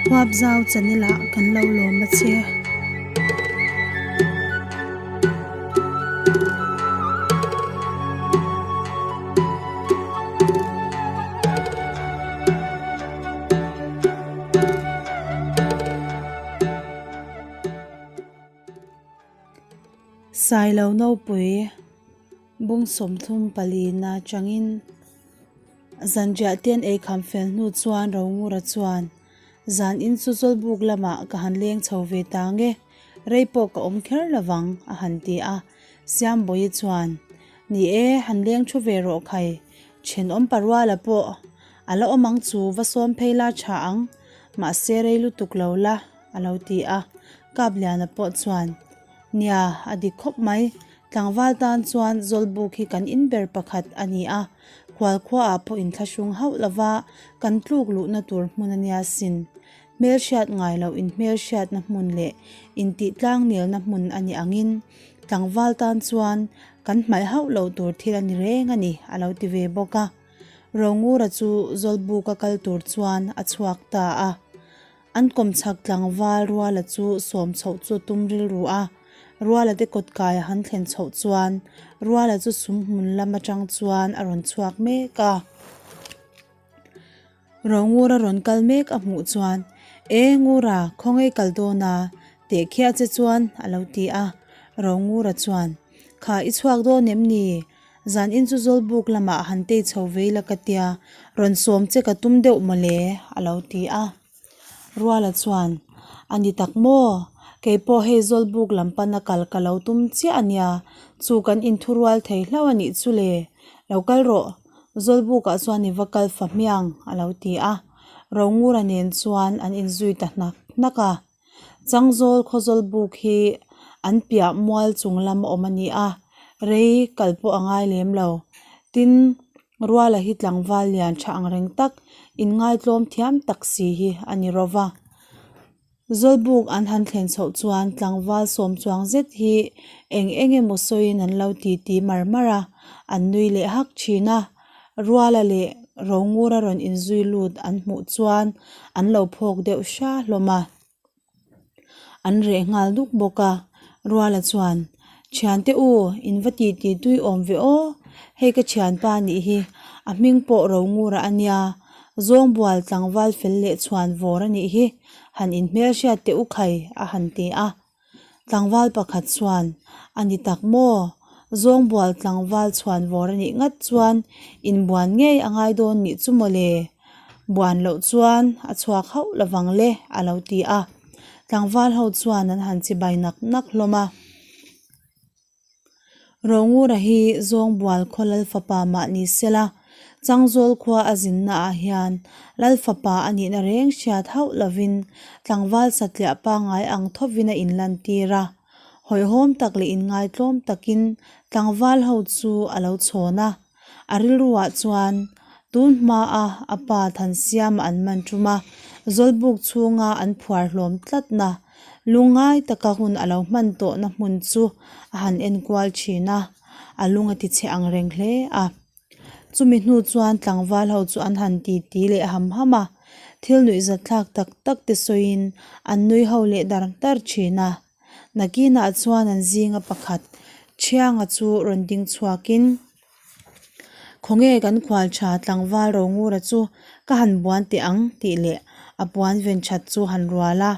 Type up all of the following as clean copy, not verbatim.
Huapzau channel ah kan lo lawm a che. Sailo Nopui bung 34 na changin Zanriah te an ei kham fel hnu chuan Rongura chuan zan in chu Zawlbuk lamah ka han leng chho ve ta nge, rei pawh ka awm kher lovang a han ti a. Siambawi chuan Ni e, han leng thu ve rawh khai, thenawm paruala pawh a la awm ang chu va sawm phei la tha ang, mahse rei lutuk lo la a lo ti a. Kapliana pawh chuan Nia, a dik khawp mai. Tlangval tan chuan Zawlbuk hi kan in ber pakhat a ni a, khualkhuaah pawh inthlahrung hauh lova kan tluk luhna tur hmun a nia sin. Hmelhriat ngai loh inhmelhriatna hmun leh intihtlangnelna hmun a ni angin tlangval tan chuan kan hmaih hauh loh tur thil a ni reng a ni, a lo ti ve bawk a. Rongura chu Zawlbuka kal tur chuan a chhuak ta a. An kawmchhak tlangval Ruala chu sawm chhoh chu a tum rilru a, Ruala te kawtkai a han thlen chhoh chuan Ruala chu sum hmun lam atang chuan a rawn chhuak mek a. Rongura rawn kal mek a hmuh chuan, E Ngura, khawngaih kal dawn a, teh khiah che chuan a lo ti a. Rongura chuan, Kha i chhuak dawn em ni? Zan in chu Zawlbuk lamah han tei chho vei la ka tia, rawn sawm che ka tum deuh mawle a lo ti a. Ruala chuan, A ni tak maw? Kei pawh hei Zawlbuk lam pana kal ka lo tum chiah a nia, chu kan inthurual thei hlauh a nih chu le. Lo kal rawh, Zawlbukah chuan i va kal fa hmiang a lo ti a. Rongura nen chuan an inzui ta hnak hnak a. Changzawl Khawzawlbuk hi an piah mual chung lam a awm a ni a, rei kal pawh a ngai lem lo. Tin, Ruala hi tlangval lian tha ang reng tak, inngaitlawm thiam tak si hi a ni ro va. Zawlbuk an han thlen chhoh chuan tlangval sawm chuang zet hi eng eng emaw sawiin an lo titi mar mar a, an nui leh hak thin a. Ruala leh Rongura rawn inzui lut an hmuh chuan an lo phawk deuh hra hlawm a, an reh nghal duk bawk a. Ruala chuan, Thiante u, in va titi tui awm ve aw, hei ka thianpa nih hi, a hming pawh Rongura a nia, Zawngbual tlangval fel leh chhuan vawr a nih hi, han inhmelhriat teh u khai a han ti a. Tlangval pakhat chuan, A ni tak maw? Zawngbual tlangval chhuan vawr a nih ngat chuan inbuan ngei a ngai dawn nih chu maw le? Buan loh chuan a chhuak hauh lovang le, a lo ti a. Tlangval ho chuan an han chibai nak nak hlawm a. Rongura hi Zawngbual khaw Lalfapa mah ni sela, Changzawl khua a zinna ah hian Lalfapa a nihna reng hriat hauh lovin tlangval satliah pangngai ang thovin a inlantir a. Hawihhawm tak leh inngaitlawm takin tlangval ho chu a lo chhawn a. A rilruah chuan tun hmaa a pa Thansiama an man tum a, Zawlbuk chhunga an phuar hlawm tlatna, lungngai taka hun a lo hman tawhna hmun chu a han enkual thin a, a lung a ti chhe ang reng hle a. Chumi hnu chuan tlangval ho chu an han titi leh ham ham a, thil nuihzatthlak tak tak te sawiin an nui ho leh dar dar thin a. Nakinah chuan an zinga pakhat Thianga chu rawn ding chhuakin, Khawnge kan khual tha tlangval Rongura chu ka han buan teh ang tih leh a puan ven that chu han rual a.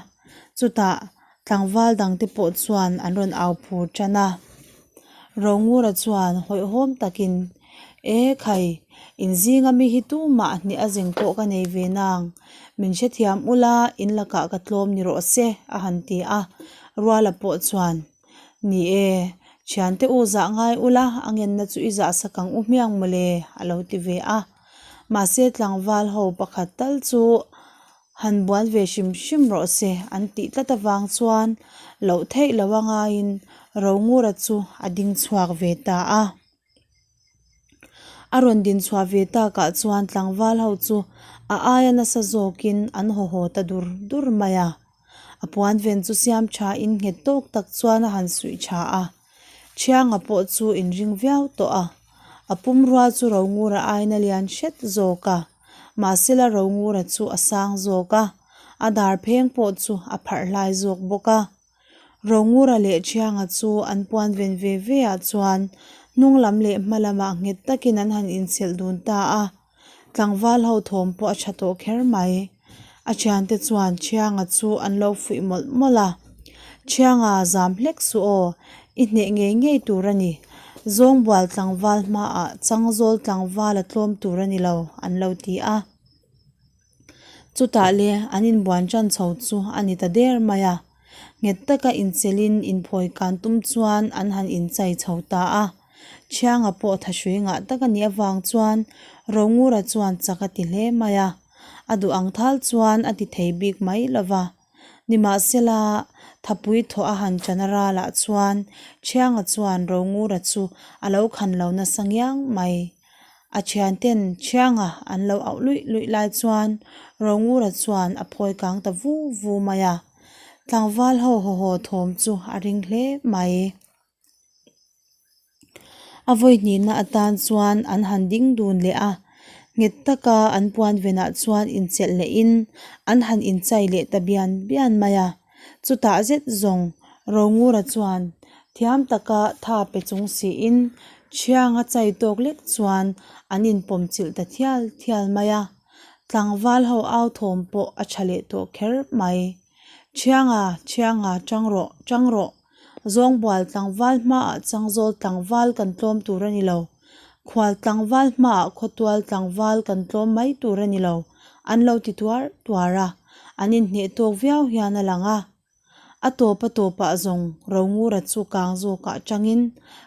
Chutah tlangval dangte pawh chuan an rawn au phur tan a. Rongura chuan hawihhawm takin, E khai, in zinga mi hi tumah hnih a zeng pawh ka nei ve nang. Min hrethiam ula, in lakah ka tlawm ni rawh se, a han ti a. Ruala pawh chuan, Ni e, thiante u zah ngai ula, a ngenna chu i zah sak ang u hmiang mawle, a lo ti ve a. Mahse tlangval ho pakhat tal chu han buan ve hrim hrim rawh se an tih tlat avang chuan loh theih lo a ngaiin Rongura chu a ding chhuak ve ta a. A rawn din chhuah ve takah chuan tlangval ho chu a aia nasa zawkin an haw haw ta dur dur mai a. A puan ven chu siam tha in nghet tawk tak chuan a han suih tha a. Thianga pawh chu inring viau tawh a. A pumrua chu Rongura aiin a lian hret zawk a. Mahsela Rongura chu a sang zawk a. A dar pheng pawh chu a pharh hlai zawk bawk a. Rongura leh Thianga chu an puan ven ve ve ah chuan hnung lam leh hma lamah nghet takin an han inchhelh dun ta a. Tlangval ho thawm pawh a tha tawh kher mai. A thiante chuan Thianga chu an lo fuih mawlh mawlh a. Thianga zam hlek suh aw, i hneh ngei ngei tur a ni. Zawngbual tlangval hmaah Changzawl tlangval a tlawm tur a ni lo, an lo ti a. Chutah le an inbuan tan chho chu a ni ta der mai a, nghet taka inchelin inphawi kan tum chuan an han inchai chho ta a. Thianga pawh thahrui ngah tak a nih avang chuan Rongura chuan chak a ti hle mai a, a duh ang thal chuan a ti thei bik mai lo va. Nimahsela, thapui thawh a han ṭan a ralah chuan Thianga chuan Rongura chu a lo khan lo nasa ngiang mai. A thianten Thianga an lo auh luih luih lai chuan Rongura chuan a phawi kang ta vu vu mai a, tlangval ho haw haw thawm chu a ring hle mai. A vawi hnihna atan chuan an han ding dun leh a, nghet taka an puan venah chuan inchelh lehin an han inchai leh ta bian bian mai a. Chutah zet zawng Rongura chuan thiam taka tha pe chung siin Thianga chai tawk lek chuan an inpawm chilh ta thial thial mai a, tlangval ho au thawm pawh a tha leh tawh kher mai. Thianga, Thianga, tang rawh, tang rawh! Zawngbual tlangval hmaah Changzawl tlangval kan tlawm tur a ni lo. Khual tlangval hmaah Khawtual tlangval kan tlawm mai tur a ni lo, an lo ti tuar tuar a, an inhneh tawk viau hian a lang a. A tawp a tawpah zawng Rongura chu kang zawkah tangin,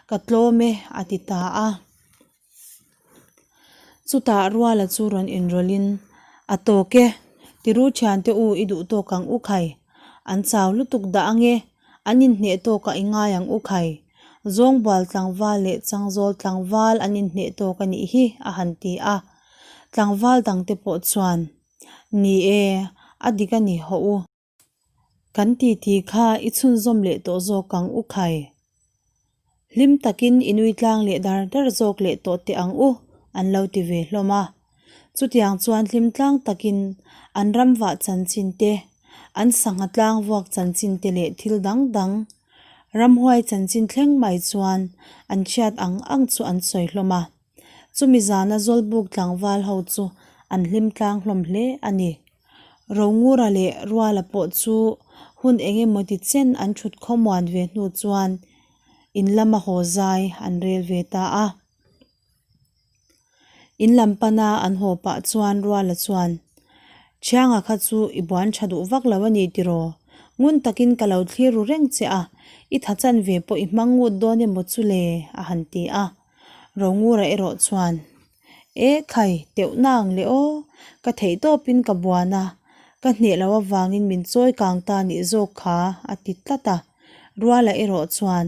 Ka tlawm e, a ti ta a. Chutah Ruala chu rawn inrawlhin, A tawk e, tiru thiante u i duh tawk ang u khai. An chau lutuk dah ange, an inhneh tawkah i ngai ang u khai. Zawngbual tlangval leh Changzawl tlangval an inhneh tawk a nih hi, a han ti a. Tlangval dangte pawh chuan, Ni e, a dik a ni hawh u. Kan titi kha i chhunzawm leh tawh zawk ang u khai. Hlim takin i nui tlang leh dar dar zawk leh tawh teh ang u, an lo ti ve hlawm a. Chutiang chuan hlim tlang takin an ram vah chanchin te, an sangha tlang vuak chanchin te leh thil dang dang, ramhuai chanchin thleng mai chuan an hriat ang ang chu an sawi hlawm a. Chumi zana Zawlbuk tlangval ho chu an hlim tlang hlawm hle a ni. Rongura leh Ruala pawh chu hun eng emaw ti chen an thut khawmuan ve hnu chuan in lama haw zai an rel ve ta a. In lam pana an haw pah chuan Ruala chuan, Thianga kha chu i buan tha duh vak lo a ni tiraw? Ngun takin ka lo thlir ru reng che a, i tha chan ve pawh i hmang ngut dawn emaw chu le? a han ti a. Rongura erawh chuan, E khai, teuh nang le aw, ka theih tawpin ka buan a, ka hneh loh avangin min chawi kang ta nih zawk kha, a ti tlat a. Ruala erawh chuan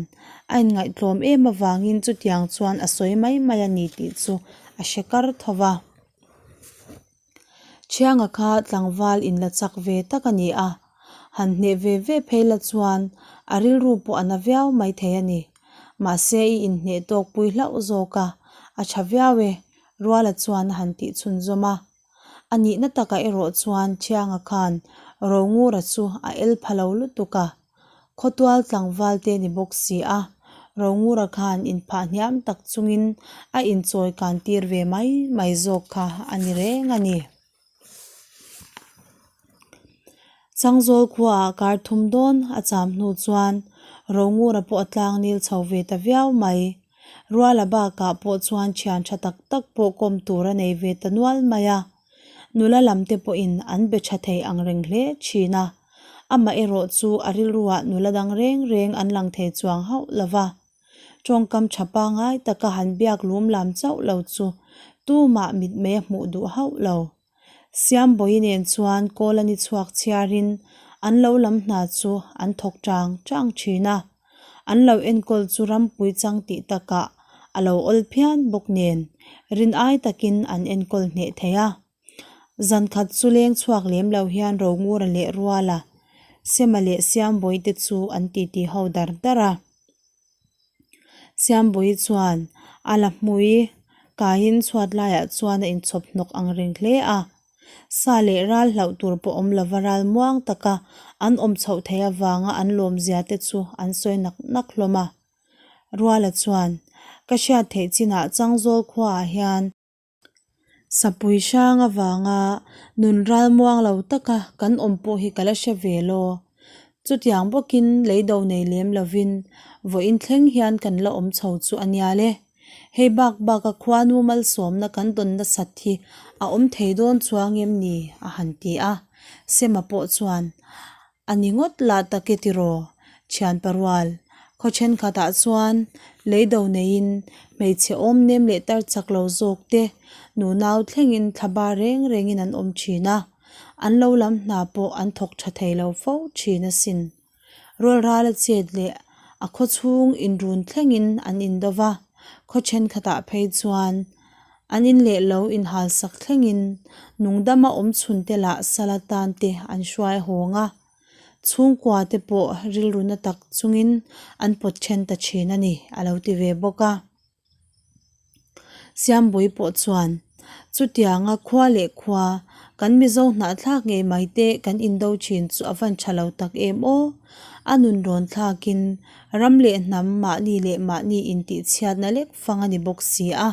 a inngaihtlawm em avangin chutiang chuan a sawi mai mai a ni tih chu a hre kar tho va. Thianga kha tlangval inla chak ve tak a ni a, han hneh ve ve phei la chuan a rilru pawh a na viau mai thei a ni. Mahse i inhneh tawk pui hlauh zawk a, a tha viau e, Ruala chuan a han tih chhunzawm a. A nihna takah erawh chuan Thianga khan Rongura chu a el pha lo lutuk a, Khawtual tlangval te ni bawk si a, Rongura khan inphah hniam tak chungin a inchawi kan tir ve mai mai zawk kha a ni reng a ni. Changzawl khuaah kar thum dawn a cham hnu chuan Rongura pawh a tlang nil chho ve ta viau mai. Ruala bakah pawh chuan thian tha tak tak pawh kawm tur a nei ve ta nual mai a. Nula lam te pawhin an be tha thei ang reng hle thin a, amah erawh chu a rilruah nula dang reng reng an lang thei chuang hauh lo va. Tawngkam tha pangai taka han biak lum lam chauh lo chu tumah mitmei a hmuh duh hauh lo. Siambawi nen chuan kawl a ni chhuak chhiarin an lo lam hna chu an thawk chang chang thin a. An lo enkawl chu rampui chang tih takah a lo awl phian bawk nen rin ai takin an enkawl hneh thei a. Zan khat chu leng chhuak lem lo hian Rongura leh Ruala, Sema leh Siambawi te chu an titi ho dar dar a. Siambawi chuan a la hmui kaiin chhuat laiah chuan a inchhawp hnawk ang reng hle a. Sa leh ral hlauh tur pawh awm lova ral muang taka an awm chhoh theih avanga an lawmzia te chu an sawi nak nak hlawm a. Ruala chuan, Ka hriat theih chinah Changzawl khuaah hian Sapui hrang avanga nun ral muang lo taka kan awm pawh hi ka la hre ve law. Chutiang bawkin lei do nei lem lovin vawiin thleng hian kan la awm chho chu a nia le. Hei bak baka khuanu malsawmna kan dawn nasat hi a awm thei dawn chuang em ni? a han ti a. Sema pawh chuan, A ni ngawt lah tak e tiraw? Thianpa rual, khaw thenkhatah chuan lei do neiin hmeichhe awm nem leh tar chak lo zawk te nunau thlengin thla bar reng rengin an awm thin a, an lo lam hna pawh an thawk tha thei lo fo thin asin. Rual rala chet leh a khaw chhung inrun thlengin an indo va, khaw thenkhatah phei chuan an in leh lo inhal sak thlengin nungdama awm chhun te lah sala tan te an hruai hawng a, chhungkua te pawh rilru na tak chungin an pawt then ta thin a ni a lo ti ve bawk a. Siambui pawh chuan chutianga khua leh khua kan Mizo hnahthlak ngei mai te kan indo thin chu a van tha lo tak em aw? A nun rawn thlakin ram leh hnam mahni leh mahni intihchhiatna lek fang a ni bawk si a,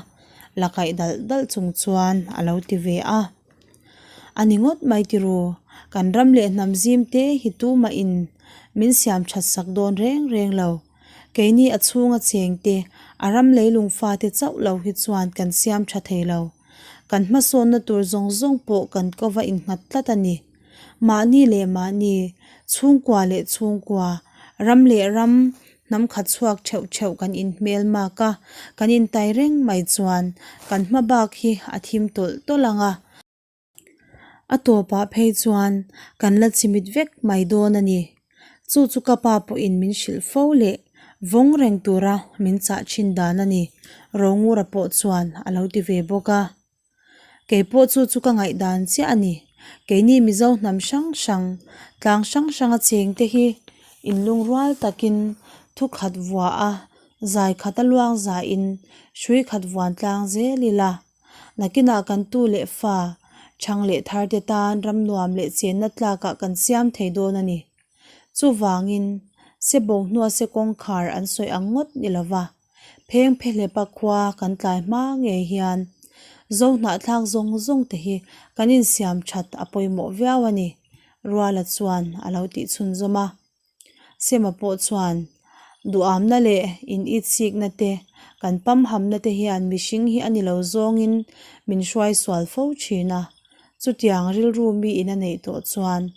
la kaih dalh dalh chung chuan a lo ti ve a. A ni ngawt mai tiru, kan ram leh hnam zim te hi tumah in min siam that sak dawn reng reng lo. Keini a chhunga cheng te, a ram leilung fate chauh lo hi chuan kan siam tha thei lo. Kan hmasawnna tur zawng zawng pawh kan kova innghat tlat a ni. Mahni leh mahni, chhungkua leh chhungkua, ram leh ram, hnam khat chhuak theuh theuh kan inhmel mak a, kan intai reng mai chuan kan hma bak hi a thim tawlh tawlh ang a. A tawpah phei chuan kan la chimit vek mai dawn a ni. Chu chu ka pa pawhin min hrilh fo leh vawng reng tura min chah thin dan a ni, Rongura pawh chuan a lo ti ve bawk a. Kei pawh chu chu ka ngaihdan chiah a ni. Keini Mizo hnam hrang hrang, tlang hrang hranga cheng te hi inlungrual takin thu khat vua a, zai khat a luang zahin hrui khat vuan tlang zel ila. Nakinah kan tu leh fa, chhang leh thar te tan ram nuam leh chenna tlakah kan siam thei dawn a ni. Chuvangin, se bo hnua se kawngkhar an sawi ang ngawt ni lova, pheng phehlepa khua kan tlai hma ngei hian zo hnahthlak zawng zawng te hi kan insiam that a pawimawh viau a ni, Ruala chuan a lo tih chhunzawm a. Sema pawh chuan duhamna leh in itsikna te, kan pamhamna te hian mihring hi a ni lo zawngin min hruai sual fo thin a. Chutiang rilru mi in a neih tawh chuan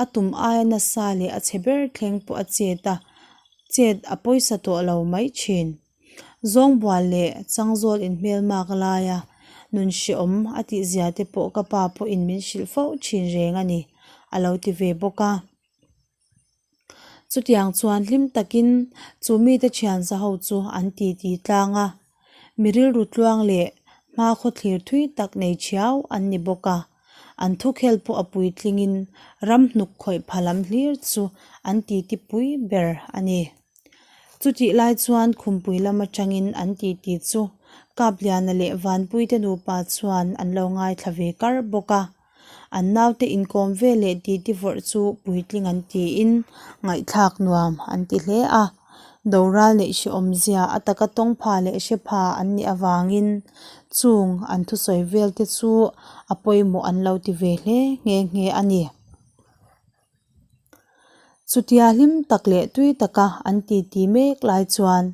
a tum aia nasa leh a chhe ber thleng pawh a chet a, chet a pawisa tawh lo mai thin. Zawngbual leh Changzawl inhmelmak laia nun hreawm a tih zia te pawh ka pa pawhin min hrilh fo thin reng a ni, a lo ti ve bawk a. Chutiang chuan hlim takin chu mite thian za ho chu an titi tlang a, mi rilru tluang leh hmakhaw thlir thui tak nei thiau an ni bawk a, an thukhel pawh a puitlingin ram hnuk khawih pha lam hlir chu an titi pui ber a ni. Chutih lai chuan khumpui lam atangin an titi chu Kapliana leh Vanpuite nupa chuan an lo ngaithla ve kar bawk a. An naute inkawm ve leh titi vawrh chu puitling an tiin ngaihthlak nuam an ti hle a. Doral neih hrehawmzia a taka tawng pha leh hre pha an nih avangin chung an thusawi vel te chu a pawimawh an lo ti ve hle nghe nghe a ni. Chutia hlim tak leh tui taka an titi mek lai chuan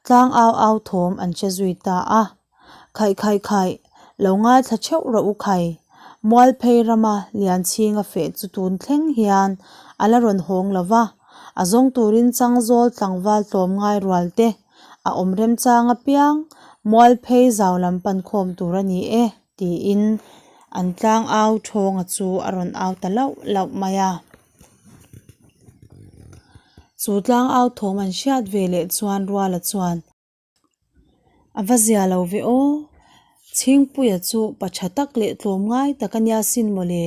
tlang au au thawm an hre zui ta a. Khaih khaih khaih, lo ngaithla theuh rawh u khai. Mualphei rama Lianchhinga feh chu tun thleng hian a la rawn hawng lo va, a zawng turin Changzawl tlangval tlawm ngai rual te a awm remchang apiang Mualphei zau lam pan khawm tur a ni e tiin an tlang au thawnga chu a rawn au ta lauh lauh mai a. Chu tlang au thawm an hriat ve leh chuan Ruala chuan. A va zia lo ve aw, Chhingpuia chu pa tha tak leh tlawm ngai tak a nia sin maw le?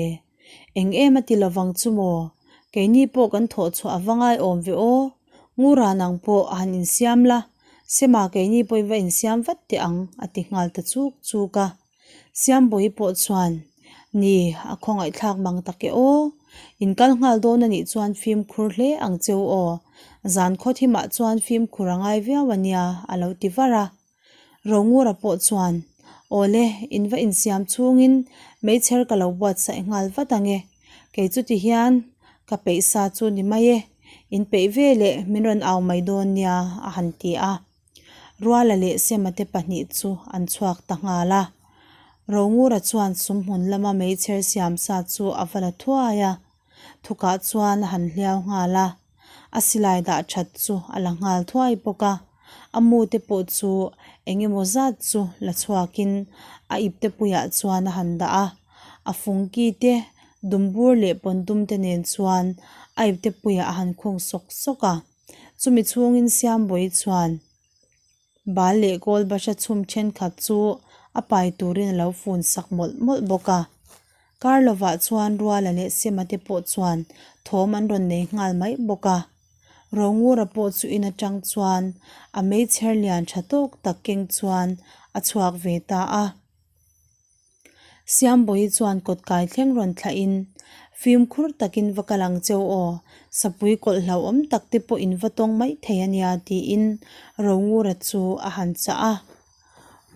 Eng em a ti lovang chu maw? Keini pawh kan thawh chhuah a va ngai awm ve aw, Ngura nang pawh a han insiam la, Sema keini pawh i va insiam vat teh ang a ti nghal ta chuk chuk a. Siambawi pawh chuan. Ni, a khawngaihthlak mang tak e aw. In kal nghal dawn a nih chuan fimkhur hle ang cheu aw. Zan khaw thimah chuan fimkhur a ngai viau a nia, a lo ti var a. Rongura pawh chuan, Awle, in va insiam chhungin meichher ka lo buatsaih nghal vat ang e. Kei chu ti hian ka peih sa chu ni mai e. In peih ve leh min rawn au mai dawn nia, a han ti a. Ruala leh Sema te pahnih chu an chhuak ta nghal a. Rongura chuan sumhmun lama meichher siam sa chu a va la thuai a. Thukah chuan a han hliau nghal a, a silai dah that chu a la nghal thuai bawk a, a mu te pawh chu eng emaw zat chu la chhuakin a ipte puiah chuan a han dah a, a fungki te dumbur leh pawndum te nen chuan a ipte puiah a han khung sawk sawk a, chumi chhungin Siambawi chuan. Bal leh kawl bahra chhum thenkhat chu a pai turin a lo fun sak mawlh mawlh bawk a. Kar lovah chuan Ruala leh Sema te pawh chuan thawm an rawn nei nghal mai bawk a. Rongura pawh chu in atang chuan a meichher lian tha tawk tak keng chuan a chhuak ve ta a. Siambawi chuan kawt kai thleng rawn thlah in, Fimkhur takin va kal ang cheu aw, sapui kawlh hlauhawm tak te pawh in va tawng mai thei a nia tiin Rongura chu a han chah a.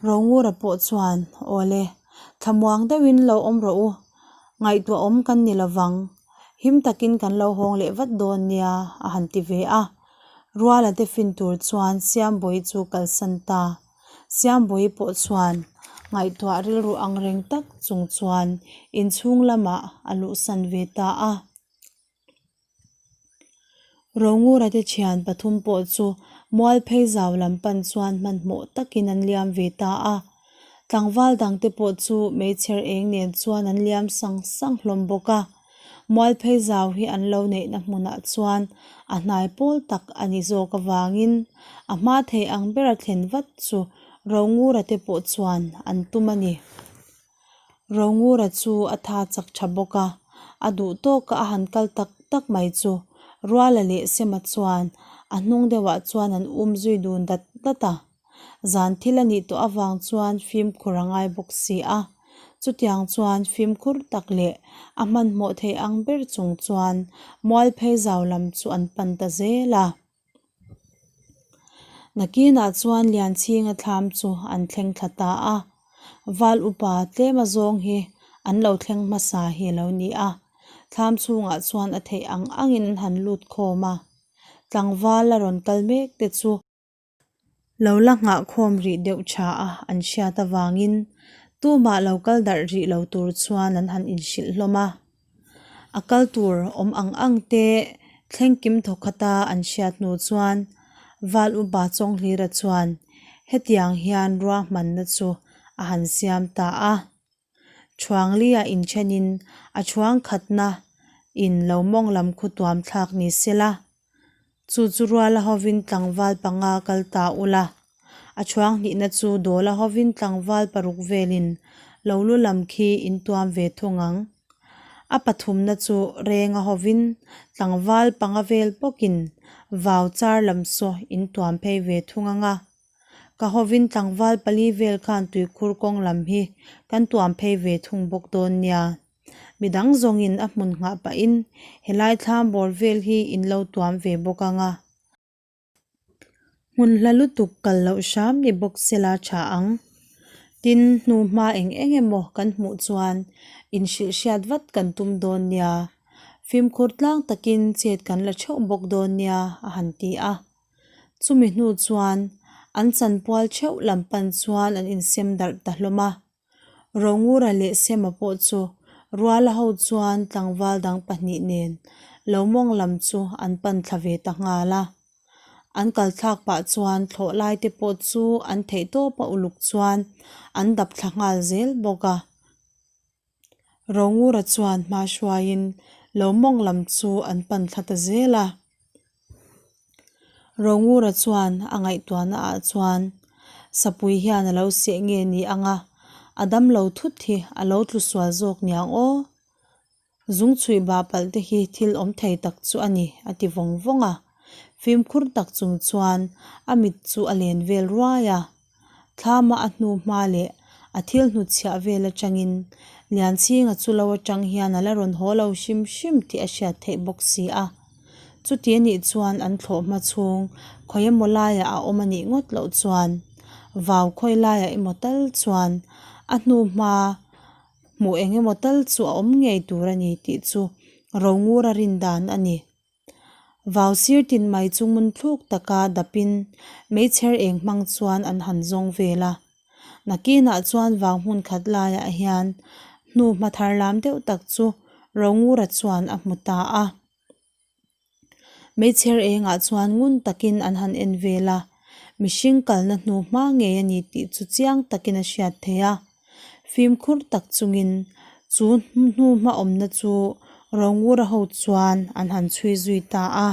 Rongura pawh chuan, Awle, thlamuang deuhin lo awm rawh u, ngaihtuahawm kan ni lovang, him takin kan lo hawng leh vat dawn nia a han ti ve a. Ruala te fin tur chuan Siambawi chu kalsan ta. Siambawi pawh chuan ngaihtuah rilru ang reng tak chung chuan inchhung lamah a luhsan ve ta a. Rongura te thian pathum pawh chu Mualphei zau lam pan chuan hmanhmawh takin an liam ve ta a. Tlangval dangte pawh chu meichher eng nen chuan an liam sang sang hlawm bawk a. Mualphei zau hi an lo neihna hmunah chuan a hnai pawl tak a ni zawk avangin a hma thei ang bera thlen vat chu Rongura te pawh chuan an tum a ni. Rongura chu a tha chak tha bawk a, a duh tawka a han kal tak tak mai chu Ruala leh Sema chuan a hnung deuhah chuan an um zui dun dat dat a. Zan thil a nih tawh avang chuan fimkhur a ngai bawk si a, chutiang chuan fimkhur tak leh a hmanhmawh thei ang ber chung chuan Mualphei zau lam chu an pan ta zel a. Nakinah chuan Lianchhinga thlam chu an thleng thla ta a, Val upa tlem azawng hi an lo thleng hmasa hi a lo ni a, thlam chhungah chuan a theih ang angin an han lut khawm a, tlangval a rawn kal mek te chu. Lo la nghahkhawm rih deuh tha a an hriat avangin tumah lo kal darh rih lo tur chuan an han inhrilh hlawm a. A kal tur awm ang ang te thleng kim thawk khata an hriat hnu chuan Val Upa Chawnghlira chuan hetiang hian ruahmanna chu a han siam ta a. Thuangli-ah inthenin a thuang khatna in lo mawng lam khu tuam thlak ni sela. Chu chu ruala hovin tlangval panga kal ta ula, a chhuang hnihna chu dawla hovin tlangval paruk velin lo lu lam khi in tuam ve thung ang. A pathumna chu renga hovin tlangval panga vel bawkin vau char lam saw in tuam phei ve thung ang a. Ka hovin tlangval pali vel khan tuikhur kawng lam hi kan tuam phei ve thung bawk dawn nia. Midang zawngin a hmun nghah pahin helai thlam bawr vel hi in lo tuam ve bawk ang a. Hmun hla lutuk kal loh hram ni bawk sela tha ang. Tin, hnu hma eng eng emaw kan hmuh chuan inhrilh hriat vat kan tum dawn nia. Fimkhur tlang takin chet kan la theuh bawk dawn nia a han ti a. Chumi hnu chuan an chanpual theuh lam pan chuan an insem darh ta hlawm a. Rongura leh Sema pawh chu Ruala ho chuan tlangval dang pahnih nen lo mawng lam chu an pan thla ve ta nghal a. An kal thlak pah chuan thlawh lai te pawh chu an theih tawp a uluk chuan an dap thla nghal zel bawk a. Rongura chuan hma hruaiin lo mawng lam chu an pan thla ta zel a. Rongura chuan a ngaihtuahna ah chuan Sapui hian a lo seh nge ni ang a, a damlo thut hi a lo tlu sual zawk niang aw. Zung chhuih bah palh te hi thil awm thei tak chu a ni a ti vawng vawng a. Fimkhur tak chung chuan a mit chu a len vel ruai a. Thlama a hnu hma leh a thil hnutchhiah vel atangin Lianchhinga chu lo atang hian a la rawn haw lo hrim hrim tih a hriat theih bawk si a. Chuti a nih chuan an thlawh hma chhung khawi emaw laiah a awm a nih ngawt loh chuan vau khawi laiah emaw tal chuan a hnu hma hmuh eng emaw tal chu a awm ngei tur a ni tih chu Rongura rin dan a ni. Vau sir tin mai chu ngun thluk taka dapin meichher eng hmang chuan an han zawng vel a. Nakinah chuan vau hmun khat laiah hian hnu hma thar lam deuh tak chu Rongura chuan a hmu ta a. Meichher engah chuan ngun takin an han en vel a, mihring kalna hnu hma ngei a ni tih chu chiang takin a hriat theih a. Fimkhur tak chungin chu hnu hma awmna chu Rongura ho chuan an han chhui zui ta a.